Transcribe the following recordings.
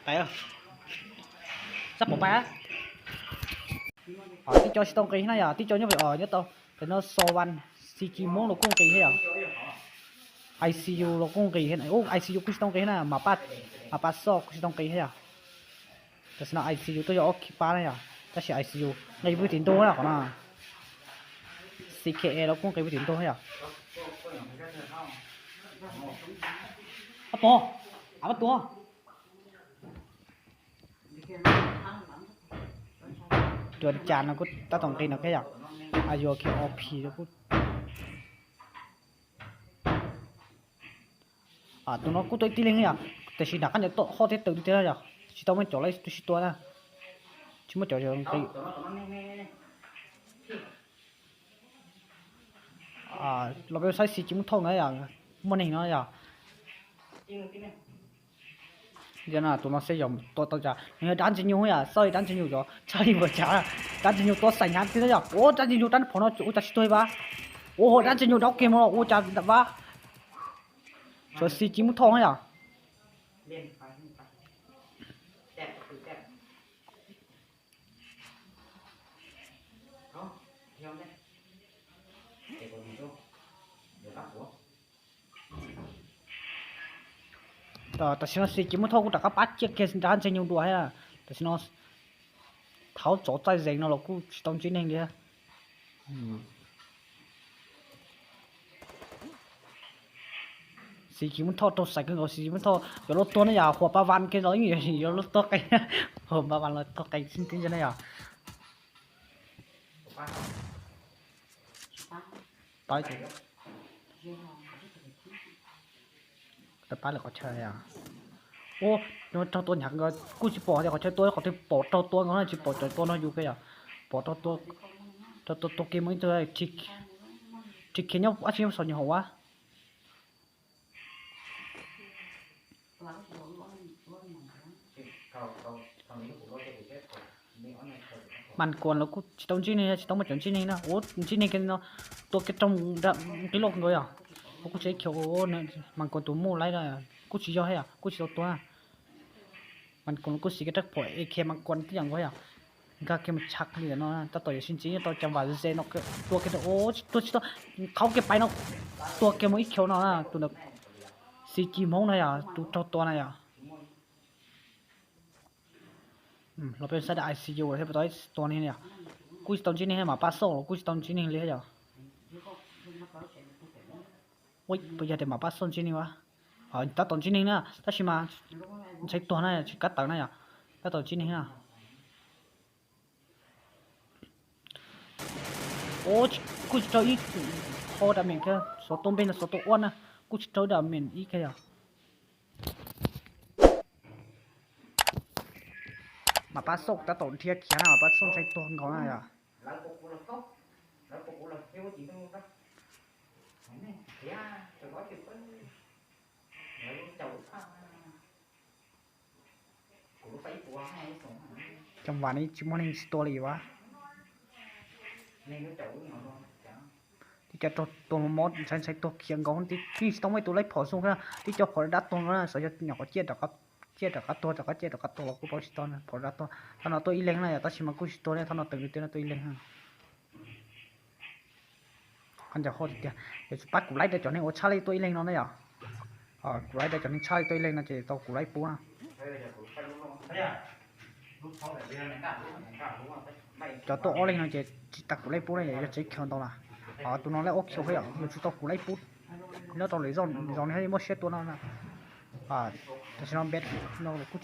ໄປເອີ ສະປອກໄປອະ. ຕິດຕໍ່ຊິຕ້ອງເກຍນະຢາ ຕິດຕໍ່ຍັງໄປອອກຍັງຕໍ່ ແຕ່ນອນສອງວັນ ສີ່ກິໂມງລະກຸງເກຍນະຢາ ໄອຊີຢູລະກຸງເກຍນະ. ໂອ້ ໄອຊີຢູກູຊິຕ້ອງເກຍນະ ມາປາດ ມາປາດຊອກກູຊິຕ້ອງເກຍນະຢາ. ແຕ່ສະນະໄອຊີຢູໂຕຢາອອກຄີປານະຢາ ແຕ່ຊິໄອຊີຢູໃນພື້ນທີ່ໂຕນະຂອງນະ ຊີເຄເອລະກຸງເກຍນພື້ນທີ່ໂຕນະຢາ. ອາປອ ອາປະຕູ ດວນຈານນະກູ ຕາຕ້ອງເກຍນະແຄ່ຢາ ອາຍຸໂອເຄ ອອກພີລະກູ. ອ່າ ຕົວນອນກູຕົວອີກຕິເລັງຍາ ແຕ່ຊິໜັກກັນເດໂຕ ຂໍ້ເທັດຕຶງເດຍຍາ ຊິຕ້ອງແມ່ນຈໍໄລຕຸຊິຕົວນະ ຊິມາຈໍຈັ່ງຕີ ອ່າ ລາວໄປໃຊ້ສີຈິງທອງນະຍາ ມັນເອງນະຍາ. ດຽວນະ ໂຕມາເຊຍອມ ໂຕ ໂຕຈາ ເອີ ດັນຈິນຢູຍາ ຊອຍ ດັນຈິນຢູຢໍ ຊອຍ ບໍ່ຈາ ດັນຈິນຢູໂຕໃສ່ຍາມຕິນະຍາ ໂອ້ ດັນຈິນຢູດັນພໍນອ ໂອ້ ຈາຊິໂຕຍບາ ໂອ້ໂຫ ດັນຈິນຢູດອກເກມ ໂອ້ ຈາບາ ຊອຍ ສີຈິງທອງຍາ. 私の指揮も遠く高パッチェッケンダンチェニュードアや。私の、タオチョウチャイゼンのロク、シトンチネンで。うん。指揮も遠く、遠く、最近の指揮も遠く、よろとねや、ほばわんけど、よろとかい、ほばわんのとかい、しんてんじゃないや。ไป ໄປເລີຍ ຂໍເຊີຍ. ໂອ້ ໂຕ ໂຕຫຍັງກໍ ກູຊິປໍເດ ຂໍເຊີຕົວ ຂໍເທີປໍໂຕຕົວກໍຊິປໍໂຕຕົວເນາະ ຢູ່ເຄີຍ ປໍໂຕຕົວ ໂຕ ໂຕ ໂຕເກມເຕີ ທິກ ທິກເຄຍອາຊີບສອນຢູ່ຫວາ. ມັນກວນແລ້ວ ກູຊິຕ້ອງຈີ່ນີ້ ຊິຕ້ອງມາຈອນຈີ່ນີ້ນະ. ໂອ້ ຈີ່ນີ້ກັນເນາະ ຕົວເກັບຕ້ອງ ກິໂລກວ່າ ໂອ້ ກູຊິເອົາຂຽວ ໂອ້ ມັນກວນຕົວໝູໄລ່ລະ ກູຊິຍໍໃຫ້ອະ ກູຊິເອົາຕົວ ມັນກວນ ກູຊິເກັບຈັກພວກເອເຄມັນກວນອີ່ຫຍັງໄວ້ອະ. ກະເກັບມັນຊັກນີ້ແຫຼະເນາະ ຕາຕໍ່ຢ່າຊິນຈີ່ ຕໍ່ຈັງຫວະເຊເນາະ ຕົວເກັບ ໂອ້ ຕົວຊິຕົວ ເຂົ້າເກັບໄປເນາະ ຕົວເກັບມັນອີກຂຽວເນາະ ຕົວນັ້ນ ສີ່ກີໂມງນະຍາ ຕົວ ຕົວນັ້ນຍາ. ອືມ ເຮົາເປັນໄຊດອາຍຊີຢູ ເຮັດໄປຕໍ່ຕົວນີ້ເນຍ ກູຊິຕ້ອງຈີ່ນີ້ໃຫ້ໝາປ່າໂຊ ກູຊິຕ້ອງຈີ່ນີ້ເລີຍເນາະ. ໂອ້ຍ ບໍ່ຢາກໄດ້ໝາປ່າໂຊຈີ່ນີ້ຫວາ ເອົາຕາຕອນຈີ່ນີ້ນະ ຕາຊິມາໃຊ້ຕົວນັ້ນ ຊິກັດຕັງນັ້ນ ຕາຕອນຈີ່ນີ້ນະ. ໂອ້ຍ ກູຊິເອົາອີກ ຂໍດາເມດແຄ່ສອງຕົວເປັນສອງຕົວອ່ອນນະ ກູຊິເອົາດາເມດອີກແຄ່ ໝາປ່າໂຊກຕາໂຕນເທຍຂຽນ ໝາປ່າໂຊກໃຊ້ຕົວຂອງເຂົານະ. ຈັງຫວະນີ້ຊິມອນຍັງຊິຕົວເລີຍຫວາ ທີ່ຈະຕົວ ຕົວມອດ ໃຊ້ ໃຊ້ຕົວຄຽງກ່ອນ ທີ່ ທີ່ຊິຕ້ອງໄວ້ຕົວໄລ່ພໍສູງນະ ທີ່ຈະພໍດັດຕົວນະ ສະຫຍັງກໍເຈັດດອກ ເຈັດດອກ ຕົວດອກ ເຈັດດອກ ຕົວ ກູບໍ່ຊິຕົວນະ ພໍດັດຕົວ ຖ້າເອົາຕົວອີແລງນະ ຕາຊິມາກູຊິຕົວນະ ຖ້າເອົາຕຶງຕົວນະ ຕົວອີແລງນະ. ຄັນຈະໂຄດເດ ເດ ປາກກູໄລ່ໄດ້ຈອນນີ້ ໂອ ຊາລີຕົວອີເລັງເນາະ ເນາະ ເອີ ກູໄລ່ໄດ້ຈອນນີ້ ຊາລີຕົວອີເລັງເນາະ ເຈໂຕກູໄລ່ປູນະ ຈອດຕົວອໍເລັງເນາະ ເຈ ຊິຕັກກູໄລ່ປູນະ ເຈ ເຈ ເຂົາໂຕລະ ອໍ ໂຕນອນແລ້ວ ໂອເຄ ໂອເຄ ເອີ ຊິໂຕກູໄລ່ປູ ແລ້ວໂຕເລີຍ ຈອນ ຈອນນີ້ໃຫ້ໝົດເຊດຕົວນະ ອ່າ ແຕ່ຊິນອນເບັດເນາະ ກູ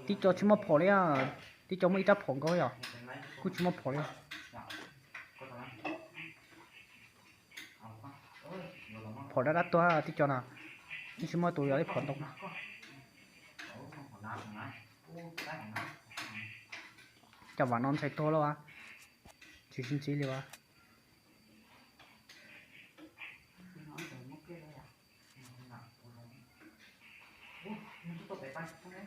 ຕິຈອດຊິມາພໍເລີຍ ຕິຈອດມາອີຕາຜອງກໍເລີຍ ກູຊິມາພໍເລີຍ ພໍດາດາຕົວ ຕິຈອດນະ ນີ້ຊິມາຕົວໃຫຍ່ ຝົນຕົກ ຈະວ່ານອນໃສ່ຕົວແລ້ວຫວາ ຊິຊິນຊີເລີຍຫວາ. ໂອ້ຍ ມັນຊິຕົກໄປປານນັ້ນ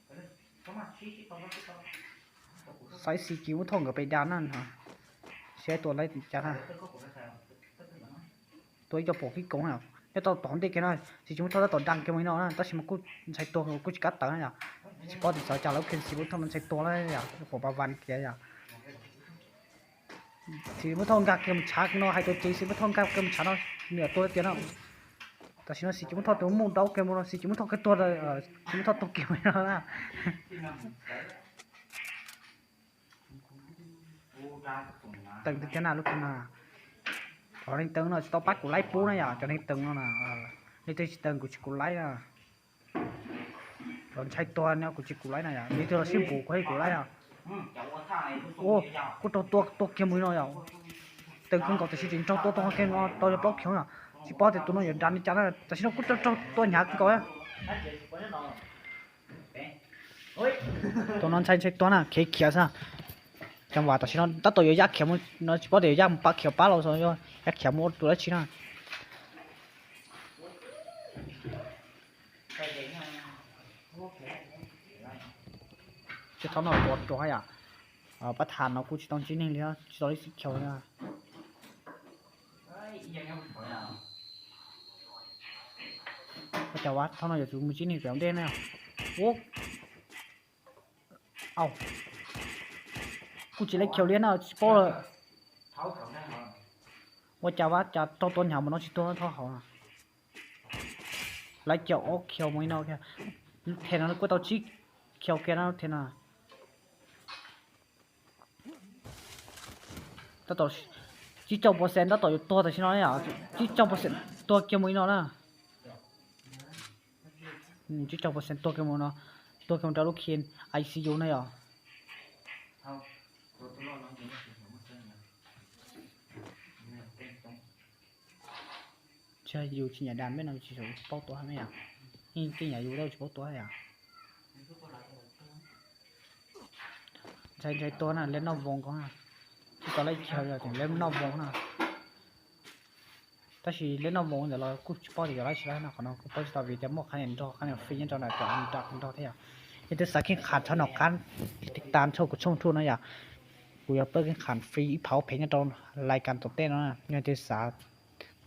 ເລີຍ ເຂົ້າມາ ຊີ້ ຊີ້ຕໍ່ ຊີ້ຕໍ່ ໃສ່ສີກີວມ່ວງທອງກໍໄປດ່ານນັ້ນຮະ ເສຍຕົວໄຫຼຈັດຮະ ຕົວອີ່ເຈົ້າປອກຂີ້ໂກງຫັ້ນນະ ແລ້ວຕອນ ຕອນເດັກຫັ້ນນະ ສີກີວມ່ວງທອງ ແລ້ວຕອນດັງເກມນີ້ເນາະ ຕາຊິມາກູໃສ່ຕົວ ກູຊິກັດເຕີນນະ ຊິພໍຕິດສາວຈານລາວເຂັນສີມ່ວງທອງນັ້ນໃສ່ຕົວແລ້ວນະ ໂອ້ໂຫ ບາວານເກຍ ສີມ່ວງທອງກາເກມມັນຊັກເນາະ ໃຫ້ຕົວຈິງ ສີມ່ວງທອງກາເກມມັນຊັກເນາະ ເໜືອຕົວເຕີນເນາະ ຕາຊິເນາະ ສີກີວມ່ວງທອງຕົວໝູເດົາເກມເນາະ ສີກີວມ່ວງທອງກາຕົວ ເອີ ສີມ່ວງທອງຕົວເກມເນາະນະ ເຕີງເຕີງນະ ລຸກຂຶ້ນມາ ຕອນນີ້ເຕີງເນາະ ຈະຕ້ອງປັດກູໄລປູນະຢາ ຈະໄດ້ເຕີງເນາະນະ ເອີ ນີ້ເຕີງ ຊິເຕີງ ກູຊິກູໄລນະ ຕອນໃຊ້ຕົວເນາະ ກູຊິກູໄລນະຢາ ນີ້ເທື່ອລະສິບໂບ ກູໃຫ້ກູໄລນະ ໂອ້ ກູຕົວ ຕົວ ຕົວເກມມື້ເນາະຢາ ເຕີງຂຶ້ນກໍຈະຊິເປັນຕົວ ຕົວເກມເນາະ ຕົວຈະປອກຂຽວນະ ຊິປອກແຕ່ຕົວນ້ອຍຢ່າດັນນີ້ຈ້ານະ ແຕ່ຊິເນາະ ກູຕົວ ຕົວ ຕົວຫຍັງຄືເກົ່ານະ ຕົວນັ້ນໃຊ້ ໃຊ້ຕົວນະ ເຄຂຽວຊະ ຈັງຫວະຕາຊິເນາະ ຕາໂຕຢາກຂຽວເນາະ ຊິປອກແຕ່ຢາກປາກຂຽວປາລາວຊະ ຢາກຂຽວໝົດຕົວລະຊິນະ ຈະທຳເອົາຕົວ ຕົວໃຫ້ອະ ເອີ ປະທານເນາະ ກູຊິຕ້ອງຈິ້ງເລີຍ ຊິຕ້ອງໄດ້ສີຂຽວເລີຍ ເຈົ້າວ່າທຳໄມຢູ່ຈູມື້ຈີ້ນີ້ແບບເດ້ນະ ໂອ້ ເອົ້າ ກູຊິໄລ່ຂຽວລຽນເອົາ ຊິໂປ້ເລີຍ ວ່າຈະວ່າຈະເທົ່າຕົ້ນຫຍັງບໍ່ເນາະ ຊິຕົວເທົ່າເຂົານະ ໄລ່ຂຽວອອກຂຽວມື້ນີ້ເນາະ ແທນນັ້ນກູຕ້ອງຊິຂຽວແກນເນາະ ແທນນະ ຕາໂຕ ຈີ້ເຈົ້າເປີເຊັນ ຕາໂຕຢູ່ຕົວຕາຊິເນາະ ຈີ້ເຈົ້າເປີເຊັນຕົວກຽມມື້ນີ້ເນາະນະ ອືມ ຈີ້ເຈົ້າເປີເຊັນຕົວກຽມມື້ເນາະ ຕົວກຽມຕາລູກເຄນ ໄອຊີຢູ ນະຫວະ ໃຊ່ ຢູ່ທີ່ຍາດານແມ່ນເອົາຊິເອົາເປົ້າຕົວໃຫ້ແມ່ນຫຍັງ ນີ້ກິນຢາຢູ່ແລ້ວຊິເປົ່າຕົວໃຫ້ຫຍັງ ໃຊ້ ໃຊ້ຕົວນັ້ນແລ່ນນອກວົງກ່ອນນະ ທີ່ຕອນແລກເຂົາເຈົ້າເຫຼັ້ນນອກວົງນະ ແຕ່ຊິເຫຼັ້ນນອກວົງ ດຽວລາກູຊິເປົ່າ ດຽວລາຊິໄດ້ນະ ຂອງນ້ອງກູເປົ່າຊິຕາເວຈະໝົດຄະແນນດອກ ຄະແນນຟຣີ ຍັງຕອນໃດກໍອັນດັບດອກແທ້ ເຮັດໃຫ້ສາເຂັ້ງຂາດເທົ່ານອກການຕິດຕາມຊ່ອງກູຊ່ອງທູນະ ຢາ ກູຢາເປີດເຂັ້ງຂາດຟຣີ ອີເຜົາເພງຍັງຕອນລາຍການຕົວເຕັ້ນນະ ເຮັດໃຫ້ສາ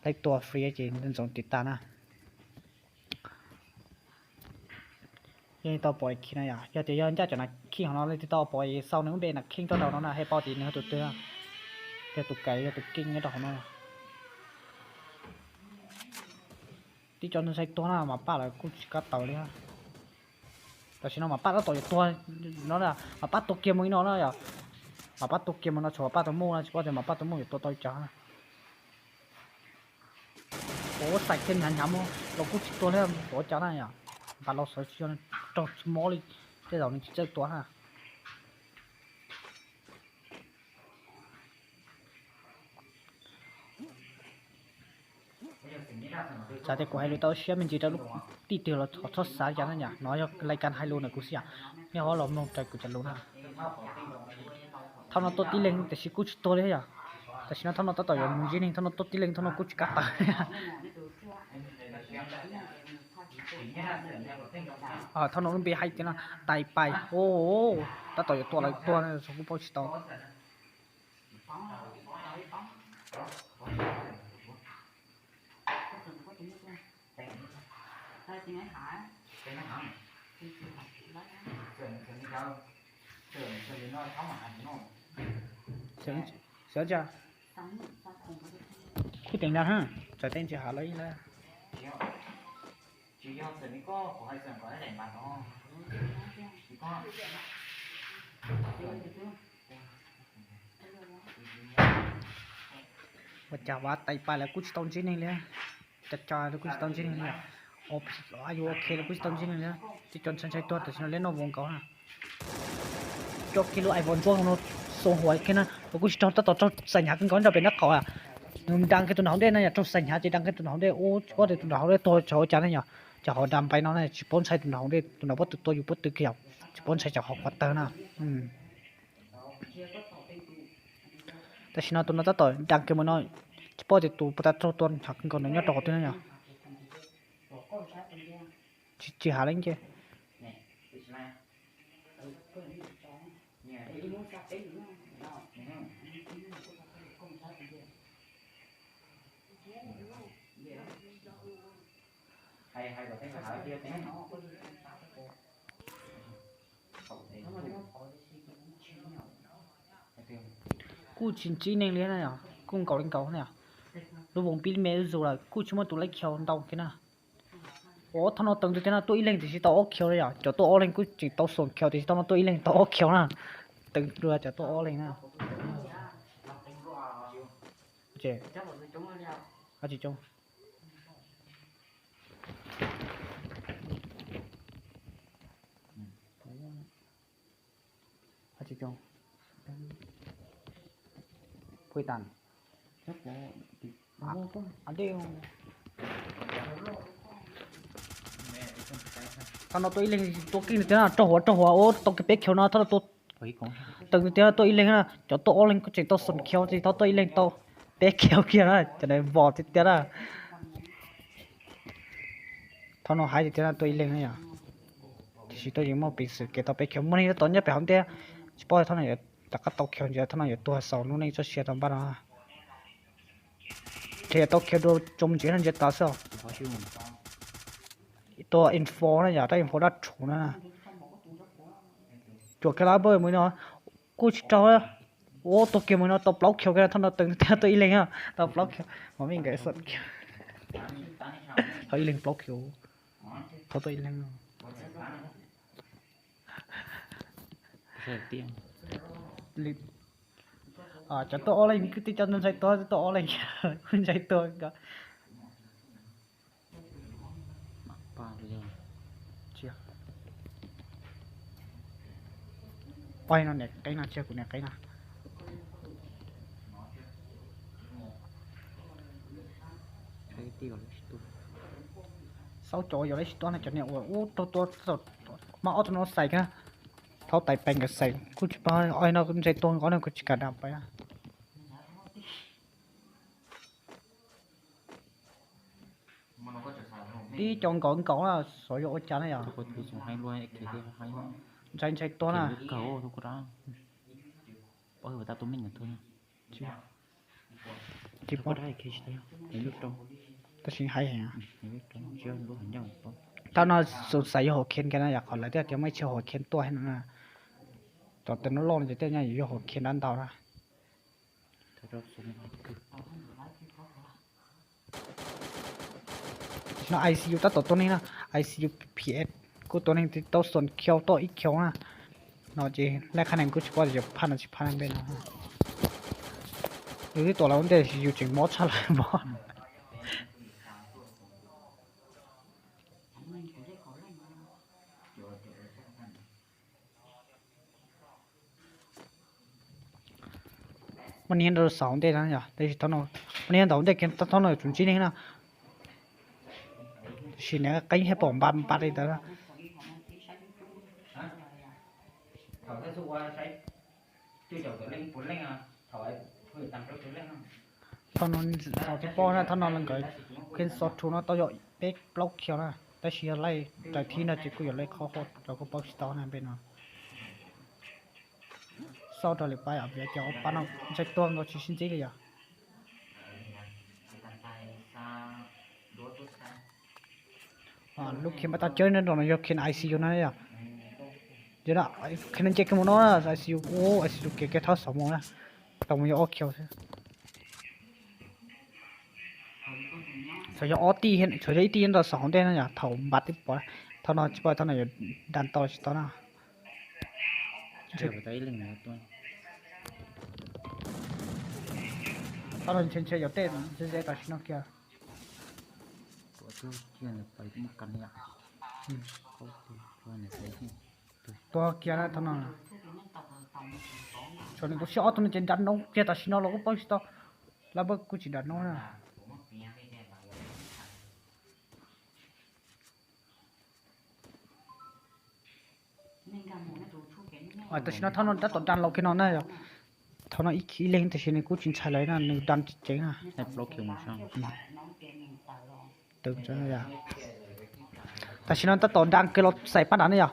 ໄດ້ຕົວຟຣີຈິງ ເດີນສອງຕິດຕາມນະ ຍັງຕໍ່ໄປຄິດນະຢາ ຢາກຈະຍ້ອນຢາກຈະນັກຄິດຂອງເຮົາເລີຍ ຕິດຕໍ່ໄປເຊົາໜຶ່ງເບນັກຄິດຕໍ່ເຮົາເນາະ ໃຫ້ເປົ້າຕີເຮົາຕົວເຕືອ ຢາກຕົວໄກ ຢາກຕົວເກັ່ງ ຢາກຕົວຂອງເຮົາ ຕິຈອນໃສ່ຕົວນະ ໝາປ່າແລ້ວກູຊິກັດເຕົາເລີຍ ແຕ່ຊິເນາະ ໝາປ່າແລ້ວຕົວ ຕົວເນາະ ໝາປ່າຕົວເກັມມື້ນີ້ເນາະ ໝາປ່າຕົວເກັມມື້ເນາະ ໂຊໝາປ່າຕົວໝູນະ ຊິວ່າແຕ່ໝາປ່າຕົວໝູ ຕົວຕໍ່ຈາ ໂອ້ ໃສ່ເຂັ້ມຫຍາມໆ ໂລກູຊິຕົວແລ້ວ ໂຕຈານະຍາ ບາດລອສເຊີຍນ ໂຕສະມໍລີ ເຈົ້າເຈົ້ານີ້ເຈົ້າຕົວຫາ ສາແຕ່ກູໃຫ້ລູກເຕົ້າເຊື່ອແມ່ນຈິຕາລູກ ຕິເຕີລະ ທອດສາຈານະຍາ ນ້ອຍລາຍການໃຫ້ລູກນະ ກູເສຍ ນີ້ເຮົາລອງລົງໃຈ ກູຈະລົງນະ ເທົ່ານັ້ນຕົວຕິເລັງ ແຕ່ຊິກູຊິຕົວເລີຍຍາ ແຕ່ຊິນະ ເທົ່ານັ້ນຕາຕໍ່ຍາ ມຶງຍິງນີ້ ເທົ່ານັ້ນຕົວຕິເລັງ ເທົ່ານັ້ນກູຊິກັດຕາຍ ອ່າ ເທົ່ານັ້ນເປັນໄຮຕິນະ ຕາຍໄປ ໂອ້ໂຫ ຕາຕໍ່ຍາຕົວລະຕົວນະ ສອງກູເປົ່າຊິຕອງ เสียง เสียงจ้ะ คือเสียงดังฮะ จะเต้นจะหาอะไรอีกแล้ว ວ່າຈະວ່າໄຕໄປແລ້ວ ກູຊິຕ້ອງຈິງນີ້ແຫຼະ ຈະຈ່າຍແລ້ວ ກູຊິຕ້ອງຈິງນີ້ແຫຼະ ໂອ ອາຍຸໂອເຄແລ້ວ ກູຊິຕ້ອງຈິງນີ້ແຫຼະ ທີ່ຈອນສັນໄຊຕົວ ແຕ່ຊິເນາະ ເຫຼັ້ນນອກວົງເຂົານະ ຈົກກິໂລໄອວອນໂກຂອງເຮົາ ສົ່ງຫົວແຄ່ນັ້ນ ແລ້ວກູຊິຕ້ອງ ຕ້ອງ ຕ້ອງໃສ່ຫຍັງກ່ອນ ຈະເປັນນັກເຂົາອະ ມັນດັງແຄ່ຕົວເຮົາເດ້ນະ ຕ້ອງໃສ່ຫຍັງ ຈະດັງແຄ່ຕົວເຮົາເດ້ ໂອ້ ເພາະແຕ່ຕົວເຮົາໄດ້ໂຕເຂົາຈານນະ ຈະເຂົາດຳໄປເນາະ ຊິປ້ອນໃສ່ຕົວເຮົາເດ້ ຕົວເຮົາບໍ່ຕຶກ ຕົວຢູ່ບໍ່ຕຶກ ເຂົາຊິປ້ອນໃສ່ຈາກຮອກຄວາເຕີນະ ອືມ. ແຕ່ຊິເນາະ ຕົວເນາະ ຕາຕໍ່ ດັງເກີນໄປເນາະ ຊິປ້ອນແຕ່ຕົວ ຕາຕົວ ຕົວຫັກກ່ອນເນາະ ຍອດຕໍ່ຕົວເນາະ ຊິ ຊິຫາແລ້ວເກ Cú chín chín anh Liên này à? Cú cẩu lên cẩu này à? Lũ vòng pin mẹ dù là cú chỉ muốn tụi lấy khéo đau kia nè. Ủa, thằng nó từng từ thế nào tôi lên thì chỉ tao ốc khéo đấy à? Cho tôi ốc lên cú chỉ tao sồn khéo thì tao nó tôi lên tao ốc khéo nè. Từng đưa cho tôi ốc lên nè. Oke. Há chỉ chung. Há chỉ chung. Phui tàn. Ăn đi. Thằng nó tôi lên tôi kinh thế nào, trâu hùa, trâu hùa, ô, tao cái pé khéo nó, thằng nó tôi Ôi, con. Tao cái tiếng tao y lên ha, cho tao lên có chuyện tao sồn khéo thì tao tao y lên tao bé khéo kia ha, cho nên vò thì tiếng ha. Thao nó hái thì tiếng ha tao y lên ha. Thì chỉ tao chỉ mong bình sự kể tao bé khéo, mong nên tao nhớ bé hông thế. Chỉ bao thao nó giờ, ta cắt tao khéo giờ thao nó giờ tua sau, lúc này cho xe tao bắt nó. Thì tao khéo đồ trông chỉ là giờ tao sao. Tua info ນະ ຢາກໄດ້ info ດັດຖູນະ ນະ ຈວກແຄ່ລາເບີມື້ນີ້ ກູຊິເຈົ້າ ໂອ້ ໂຕເກມມື້ນີ້ ໂຕເປົ່າຂຽວກັນ ທະນອດຕຶງ ແຕ່ໂຕອີເລັງ ໂຕເປົ່າຂຽວ ບໍ່ມີໄກສົດ ເຂົາອີເລັງເປົ່າຂຽວ ເຂົາໂຕອີເລັງ ໃສ່ຕຽງ ລິ ອາ ຈະໂຕອອເລັງ ຄືຕິເຈົ້ານັ້ນໃສ່ໂຕ ໂຕອອເລັງ ໃສ່ໂຕກໍ Apa tu je? Cia. Oi, nó né cái nè, cia của né cái nè. Cái tiêu là situ. Sáu chỗ vô lấy situ này cho né. Ủa, ủa, tua, tua, tua, tua. Mà ô tô nó xài kìa. Tháo tay bánh cái xài. Cũng chỉ bao, oi, nó cũng chạy tuông, có nó cũng chỉ cả đạp vậy á. ເອີ ຈອງກອງເກົ່ານະ ສອຍໂອຈານນະ ຢາກ ທຸກຄົນ ຜູ້ຊົງໃຫ້ລວຍ ເອັກເຄ ໃຫ້ ໃຊ້ ໃຊ້ຕົວນະ ເກົ່າທຸກຄົນ ເປີດຕາຕົວມິນກັນໂທນະ ຈິບ ຈິບບໍ່ໄດ້ ເຄຊິໄດ້ ໃຫ້ລຸດຕົງ ຕາຊິງໄຮແຮງ ໃຫ້ລຸດຕົງ ເຊື່ອບໍ່ຫັນຍັງ ຖ້ານະສົງໄສຫົວເຂັນກັນນະ ຢາກຂໍຫຼາຍເທື່ອ ຈະໄມ່ເຊື່ອຫົວເຂັນຕົວໃຫ້ນະ ຕອນເຕັມໂລກຈະເຕັ້ນໃຫຍ່ຢູ່ຫົວເຂັນດ້ານເຕົານະ. Nó ai xê u tắt tổ tôi nên nó ai xê u pê ét của tôi nên thì tôi xuân khiêu tôi ít khiêu nè nó chỉ lấy khả năng của chỉ qua thì phan là chỉ phan bên nó dù cái tổ là vấn đề thì dù chỉnh mót sao lại mót. ມັນເຫັນໂດນເສົາເດ້ນະ ເດຊິໂຕໂນ ມັນເຫັນໂດນເດັກເຫັນໂຕໂນຈຸນຈີນີ້ນະ ຊິແນວໃກ້ໃຫ້ປອມບາດບາດອີກແລ້ວນະ Thôi nó sao thì po nó, thôi nó là người khuyên sọt thu nó tao dọi bếp lốc khiêu nó, tao chỉ lấy, tại thi nó chỉ cứ dọi lấy khó khăn, cho có bớt tao nó bên nó. Sau đó lại bay ở phía kéo, bắt nó chạy tuông nó chỉ xin tí đi à. À, lúc khi mà tao chơi nó, nó vô khi ai xê u nó đấy à. Giờ đó, khi nó chạy cái món nó là ai xê u, ô, ai xê u kia, kia tháo sáu món nè. Tao mới vô khiêu thế. Sao vô ó tí hiện, sao vô ít tí hiện tao sáu hòn đen nè, tháo bắt tiếp bỏ. Tháo nó chỉ bỏ, tháo nó vô đàn to chỉ to nè. Tao nó trên xe vô tết, trên xe tao xin nó kia. ຕົວເຈົ້າເຂຍນໄປນຳກັນນີ້ລະ ອືມ ຕົວເຂຍນໄປນີ້ ຕົວເຂຍນ ເທົ່ານັ້ນລະ ຊວນນີ້ກູຊິເອົາຕົວນີ້ຈະດັນນ້ອງເຂຍນຕາຊິໂນ ລາວກໍປ່ອຍຊິຕໍ່ ລາວເບິ່ງກູຊິດັນນ້ອງນະ. ອາ ແຕ່ຊິນະ ເທົ່ານັ້ນ ແຕ່ຕອນດັນເຮົາແຄ່ນັ້ນນະ ເທົ່ານັ້ນອີກ ອີກເລັ່ງ ແຕ່ຊິນະ ກູຈິງໃຊ້ຫຼາຍນະ ໜຶ່ງດັນເຈັງນະ ໃຫ້ບລັອກຄິວມາຊ່າງ ຕຶງຈັ່ງນະ ແຕ່ຊິນະ ແຕ່ຕອນດັນຄືເຮົາໃສ່ປານນັ້ນນະ